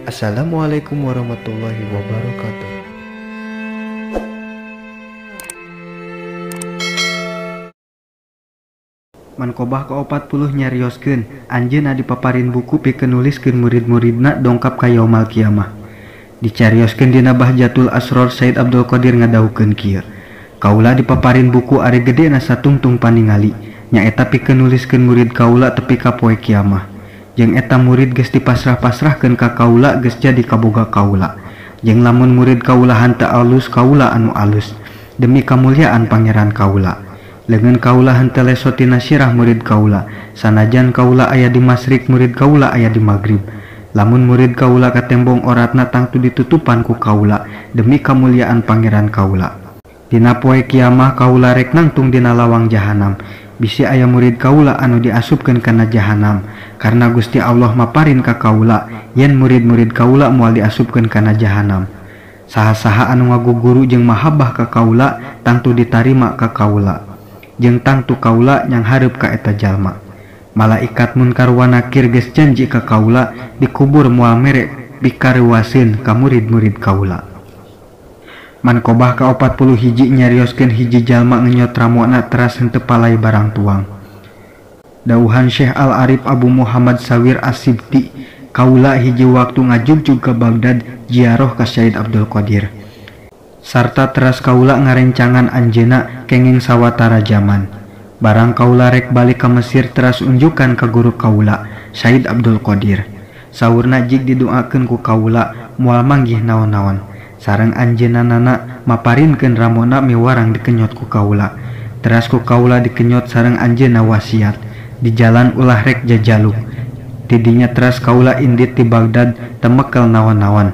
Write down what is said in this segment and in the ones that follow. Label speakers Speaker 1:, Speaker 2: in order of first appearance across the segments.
Speaker 1: Assalamualaikum warahmatullahi wabarakatuh. Manqobah ka-40 nyarioskeun anjeunna dipaparin buku pikeun nuliskeun murid-muridna dongkap ka yaumal kiamah. Dicarioskeun dina Bahjatul Asror Said Abdul Qadir ngadawuhkeun kieu. Kaula dipaparin buku ari gedena satungtung paningali, nyaeta pikeun nuliskeun murid kaula tepi ka poe kiamah. Jeung eta murid geus dipasrah-pasrahkeun ka kaula geus jadi kaboga kaula. Jeung lamun murid kaula henteu alus kaula anu alus demi kamulyaan pangeran kaula. Leungeun kaula henteu leso tina sirah murid kaula, sanajan kaula aya di masyrik murid kaula aya di magrib. Lamun murid kaula katembong oratna tangtu ditutupan ku kaula demi kamulyaan pangeran kaula. Dina poe kiamah kaula rek nangtung dina lawang jahanam, bisi aya murid kaula anu diasupkeun kana jahanam, karena Gusti Allah maparin ka kaula yen murid-murid kaula moal diasupkeun kana jahanam. Saha-saha anu ngaguguru jeung mahabbah ka kaula tangtu ditarima ka kaula, jeung tangtu kaula nyang hareup ka eta jalma. Malaikat munkar wa nakir geus janji ka kaula dikubur moal mere pikareuwaseun ka murid-murid kaula. Manqobah ka-41 nyarioskeun hiji jalma ngenyot ramona teras henteu palai barang tuang. Dauhan Syekh Al-Arif Abu Muhammad Sawir As-Sibti, kaula hiji waktu ngajugjug ka Baghdad ziarah ka Said Abdul Qadir. Sarta teras kaula ngarencangan anjeuna kenging sawatara jaman. Barang kaula rek balik ka Mesir teras unjukan ka guru kaula Said Abdul Qadir. Saurna jig didoakeun ku kaula moal manggih naon-naon. Sareng anjeunna nana maparinkeun ramona miwarang dikenyot ku kaula. Teras ku kaula dikenyot sareng anjeunna wasiat di jalan ulah rek jajaluk. Tidinya teras kaula indit ti Baghdad temekel naon-naon.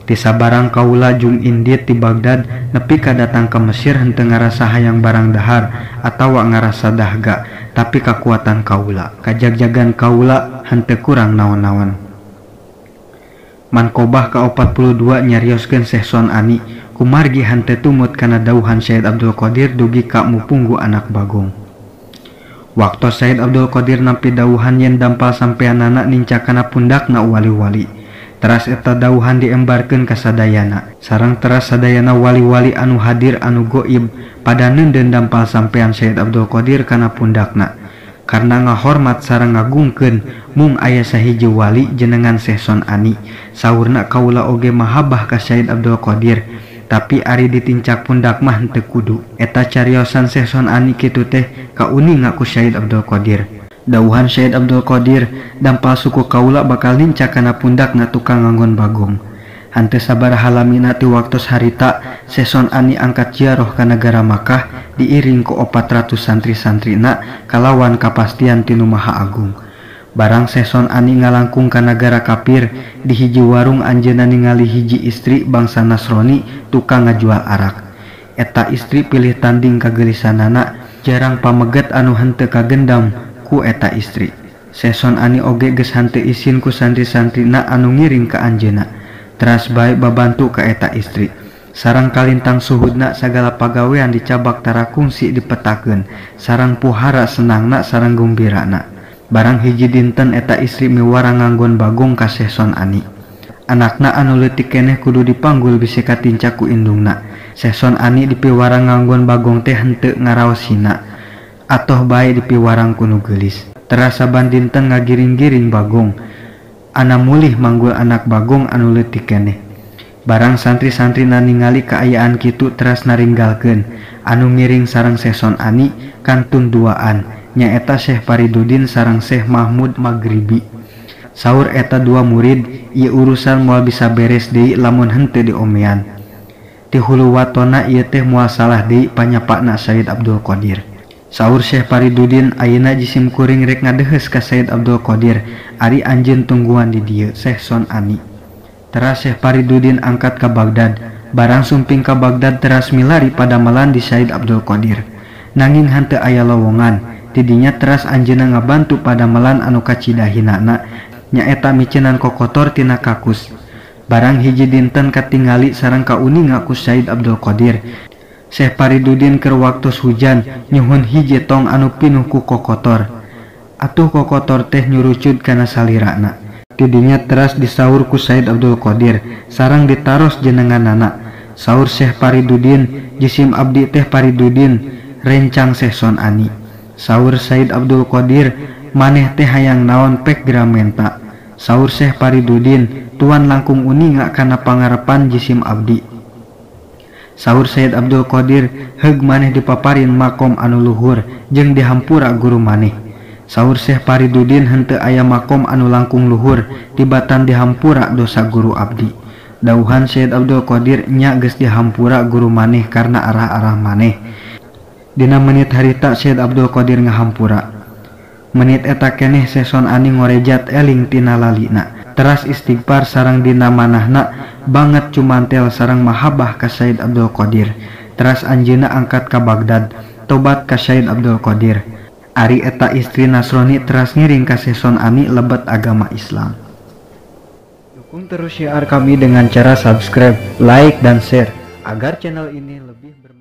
Speaker 1: Ti sabarang kaula jung indit ti Baghdad nepi ka datang ka Mesir henteu ngarasa hayang barang dahar atawa ngarasa dahga, tapi kakuatan kaula kajagjagan kaula henteu kurang naon-naon. Manqobah ka-42 nyarioskeun Syekh Sonani kumargi henteu tumut kana dauhan Said Abdul Qadir dugi ka mupunggu anak bagong. Waktu Said Abdul Qadir nampi dauhan yen dampal sampeanana nincak kana pundakna wali-wali. Teras eta dauhan diembarkeun ka sadayana. Sareng teras sadayana wali-wali anu hadir anu goib pada neundeun dampal sampean Said Abdul Qadir kana pundakna. Karena ngahormat sareng ngagungkeun mung aya sahiji wali jenengan Syekh Sonani. Saurna kaula oge mahabbah ka Said Abdul Qadir, tapi ari ditincak pundak mah henteu kudu. Eta cariosan Syekh Sonani kitu teh kauninga ku Said Abdul Qadir. Dauhan Said Abdul Qadir dampal suku kaula bakal nincak kana pundakna tukang nganggon bagong. Henteu sabaraha lamina ti waktos harita Syekh Sonani angkat ziarah ka nagara Makkah diiring ku 400 santri-santrina kalawan kapastian ti Nu Maha Agung. Barang Syekh Sonani ngalangkung ka nagara kafir di hiji warung anjeunna ningali hiji istri bangsa Nasrani tukang ngajual arak. Eta istri pilih tanding kagelisanana, jarang pameget anu henteu kagendam ku eta istri. Syekh Sonani oge geus henteu isin ku santri-santrina anu ngiring ka anjeunna. Teras bae babantu ka eta istri. Sarang kalintang suhudna sagala pagawean dicabak tara kungsi dipetakeun, sarang puhara senangna sarang gumbirana. Barang hiji dinten eta istri miwarang nganggon bagong ka Syekh Sonani. Anakna anu leutik keneh kudu dipanggul bisi katincak ku indungna. Syekh Sonani dipiwarang nganggon bagong teh henteu ngaraosina. Atoh bae dipiwarang ku nu geulis. Teras saban dinten ngagiring-giring bagong. Ana mulih manggul anak bagong anu leutik keneh. Barang santri-santrina ningali kaayaan kitu teras naringgalkeun. Anu ngiring sareng Syekh Sonani kantun duaan, nyaeta Syekh Faridudin sareng Syekh Mahmud Maghribi. Saur eta dua murid, ieu urusan moal bisa beres deui lamun henteu diomean. Ti hulu watona ieu teh moal salah deui panyapana Said Abdul Qadir. Saur Syekh Faridudin ayeuna jisim kuring rek ngadeheus ka Said Abdul Qadir, ari anjeun tungguan di dieu Syekh Sonani. Teras Syekh Faridudin angkat ka Baghdad. Barang sumping ka Baghdad teras milari padamelan di Said Abdul Qadir. Nanging henteu aya lowongan, tidinya teras anjeunna ngabantu padamelan anu kacidahinana, nyaeta miceunan kokotor tina kakus. Barang hiji dinten katingali sareng kauninga ku Said Abdul Qadir. Syekh Faridudin keur waktos hujan nyuhun hiji tong anu pinuh ku kokotor. Atuh kokotor teh nyurucud kana salirana. Tidinya teras disaur ku Said Abdul Qadir sareng ditaros jenenganana. Saur Syekh Paridudin, jisim abdi teh Paridudin, rencang Syekh Sonani. Saur Said Abdul Qadir, maneh teh hayang naon pek geura menta. Saur Syekh Paridudin, tuan langkung uninga kana pangarepan jisim abdi. Saur Said Abdul Qadir, heug maneh dipaparin makom anu luhur jeung dihampura guru maneh. Saur Syekh Paridudin, henteu aya makom anu langkung luhur tibatan dihampura dosa guru abdi. Dauhan Said Abdul Qadir, nya geus dihampura guru maneh karena arah-arah maneh. Dina menit harita Said Abdul Qadir ngahampura. Menit eta keneh Syekh Sonani ngorejat eling tina lalina. Teras istighfar sareng dina manahna banget cumantel sareng mahabbah ka Said Abdul Qadir. Teras anjeunna angkat ka Baghdad, tobat ka Said Abdul Qadir. Ari eta istri Nasrani teras ngiring ka Syekh Sonani lebet agama Islam. Dukung terus syiar kami dengan cara subscribe, like, dan share agar channel ini lebih bermanfaat.